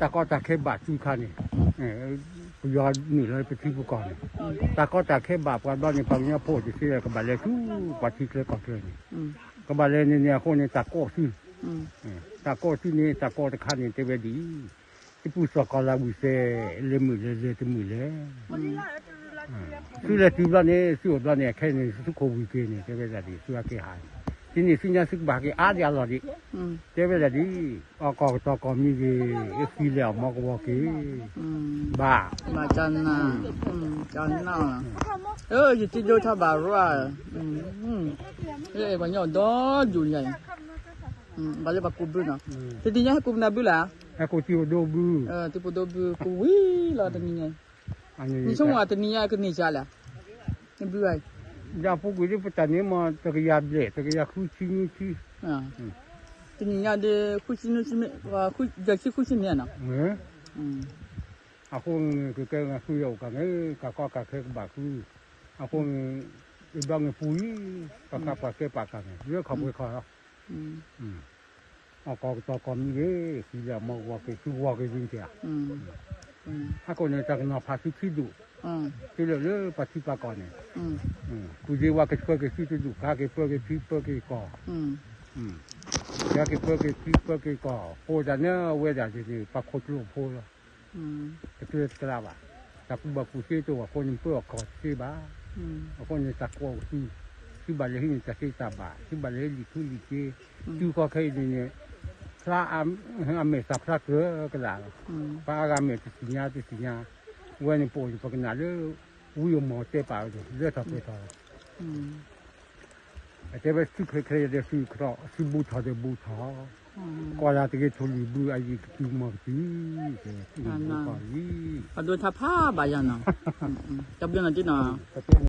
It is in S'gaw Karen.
တၢ်ကီတၢ်ခဲဘၣ်စုခါန့ၣ်, ပယီၤနုာ်လီၤပထံပကီၢ်န့ၣ်, တၢ်ကီတၢ်ခဲဘၣ်ပှၤဘျီန့ၣ် ပှၤကညီဖိတသ့လၢၤ ကဘၣ်လဲၤဆူပှၤထံချၢကီၢ်ချၢန့ၣ်, ကဘၣ်လဲၤန့ၣ်န့ၣ်အဃိန့ၣ် တၢ်ကီစု, တၢ်ကီစုန့ၣ် တၢ်ကီတခါန့ၣ် တဲဝဲဒ်အံၤ, တပူၤစီၢ်ကီးလၢဝံၤစဲး လဲၤမုာ်လဲၤလဲၤတမုာ်လဲၤ သုလဲၤတုၤဘျီန့ၣ် သုအိၣ်ဘျီန့ၣ် အခဲအံၤန့ၣ် သုခိၣ်ဝံၤက့ၤန့ၣ် တဲဝဲဒၣ်ဒ် သုဟဲက့ၤဟး, တနံၤသုညါသုကဘၣ်က့ၤအါဒံးအလီၢ်ဒံး, တဲဝဲဒၣ်ဒ်, အီၣ်ကီၢ်ကတီၤကီၢ်မံဂ့ၤ, အဃံလဲၤအီၣ်မီကဝီၤက့ၤ, ဘၣ်, ဘၣ်ကနၣ်, ကနၣ်, ယတံၤဒိၣ်ထီၣ်ဘၣ်ရၣ်, ပှၤကညီအိၣ်ဒီးဒူၣ်ညါအံၤ, ဘၣ်လၢပှၤကူးဘုနီၤ, တနံၤညါဟဲကူးမနုၤဘုလဲၣ်, ဟဲကူးတံၤဖိဒိဘု, တံၤဖိဒိဘု ကူးဝံၤလီၤတနံၤညါအံၤ, နဆိကမိၣ်တနံၤညါကန့ၢ်ကါလဲၣ်, နဘုဧါ, ယၤဖိကွံာ်ဒ်ပတၢ်န့ၣ်မ့ၢ် တကယၤဘျဲၣ် တကယၤဃုဆံနွံဆံ, တနံၤညါဒီး ဃုဆံနွံဆံမ့ၢ်, ယဲၢ်ဆံဃုဆံမ့ၢ်နီၤ, အဃိန့ၣ် ကကဲဃုယအိၣ်ကၢ်န့ၣ် ကၢ်ကီကၢ်ခဲကဘၣ်ဃု, အဃိန့ၣ် ယဘျီန့ၣ်ပူၤအံၤ, ပှၤကပှၤကဲပာ်ကၢ်န့ၣ် လၢခီၣ်ပှဲၤခီၣ်လီၤ, အီၣ်ကီၢ်ကတီၤကီၢ်မံဂ့ၤ, ဃံလဲၤအီၣ်မီကဝီၤက့ၤ သုဝီၤက့ၤသုတဧါ, အဃိန့ၣ် တၢ်ကနီၤဖးသုထံဒိၣ်, သုလၢလၢပှၤထံပှၤကီၢ်န့ၣ်, ကုၢ်ဒ့ဝါကဆှၢက့ၤသုတဒူၣ် ကဟဲက့ၤပၢက့ၤထံပၢက့ၤကီၢ်, ကဟဲက့ၤပၢက့ၤထံပၢက့ၤကီၢ် ဃိဒၣ်န့ၣ် အဝဲဒၣ်န့ၣ် ပှၤခိၣ်ကျိၣ်ဖိလီၤ, တကျၢတကျါဘၣ်, တၢ်ကူၣ်ဘၣ်ကူၣ်သ့တအိၣ်အဃိန့ၣ် ပၢအီၣ်ကီၢ်တသ့ဘၣ်, အဃိန့ၣ် တၢ်ကိးသု, သုဘၣ်လဲၤဟံးန့ၢ်တၢ်သ့တၢ်ဘၣ် သုဘၣ်လဲၤဟံးလံာ်ထူလံာ်စ့, တုၤဃီခဲအံၤန့ၣ်န့ၣ်, ဖျါအမဲာ်သၣ်ဖျါကြၢးကဒၣ်လီၤ, ပှၤအါဂၤမဲာ်တသ့ၣ်ညါတသ့ၣ်ညါ, ဝဲန့ၣ်ပအိၣ်န့ၣ် ပကနၣ်လၢ ဝံအမီၢ်တဲပာ်ဝဲန့ၣ် လၢထီၣ်ပှဲၤထီၣ်လီၤ, အတဲဝဲသုချ့ချ့ဒီးသုချ့, သုဘူးထီၣ်ဒီးဘူးထီၣ်, ကီၢ်လၢတဂ့ၤထိၣ်လွံၢ်ဘုအယံၤကတုၤမီၢ်ကတုၤ, တဲဝဲသုမူကီၢ်လံ, အဒိထါဖးဘၣ်ယၤနီၤ, တဘျီနီၤတနီၤ,